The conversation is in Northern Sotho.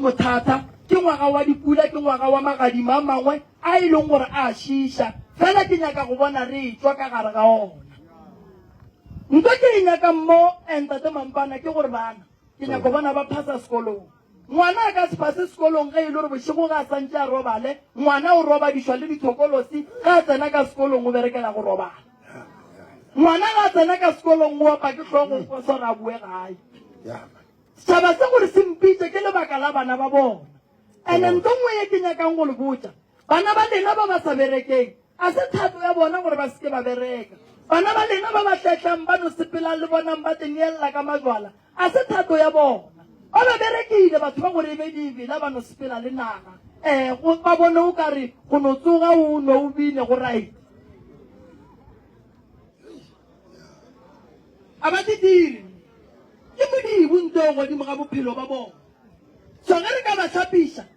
mošomo thata, ke ngwaga wa dipula, ke ngwaga wa magadima a mangwe a e leng gore a šiiša, fela ke nyaka go bona re etšwa ka gare ga ona. Nto ke e nyakang mo, eh, Ntate Mampana, ke gore bana, ke nyaka go bona ba phasa sekolong. Ngwana a ka se phase sekolong ge e le gore bošego ge a santše a robale, ngwana o robadišwa le dithokolosi, ge a tsena ka sekolong o berekela go robala. Ngwana ge a tsena ka sekolong o opa ke hlogo o kwa sore a boe gae. Setšhaba se gore se mpitše ke lebaka la bana ba bona. Ene nto nngwe ye ke nyakang go le botša, bana ba lena ba ba sa berekeng, a se thato ya bona gore ba se ke ba bereka. Bana ba lena ba ba hlehlang ba no sepelang le bonang ba teneella ka majwala, a se thato ya bona. Ba ba berekile batho ba gore e be dibela ba no sepela le naga. Eh, go, ba bone o ka re go no tsoga o nwe o bine go right. A ba di dire. Ke modibo nto godimo ga bophelo ba bona. So ge re ka ba hlapiša.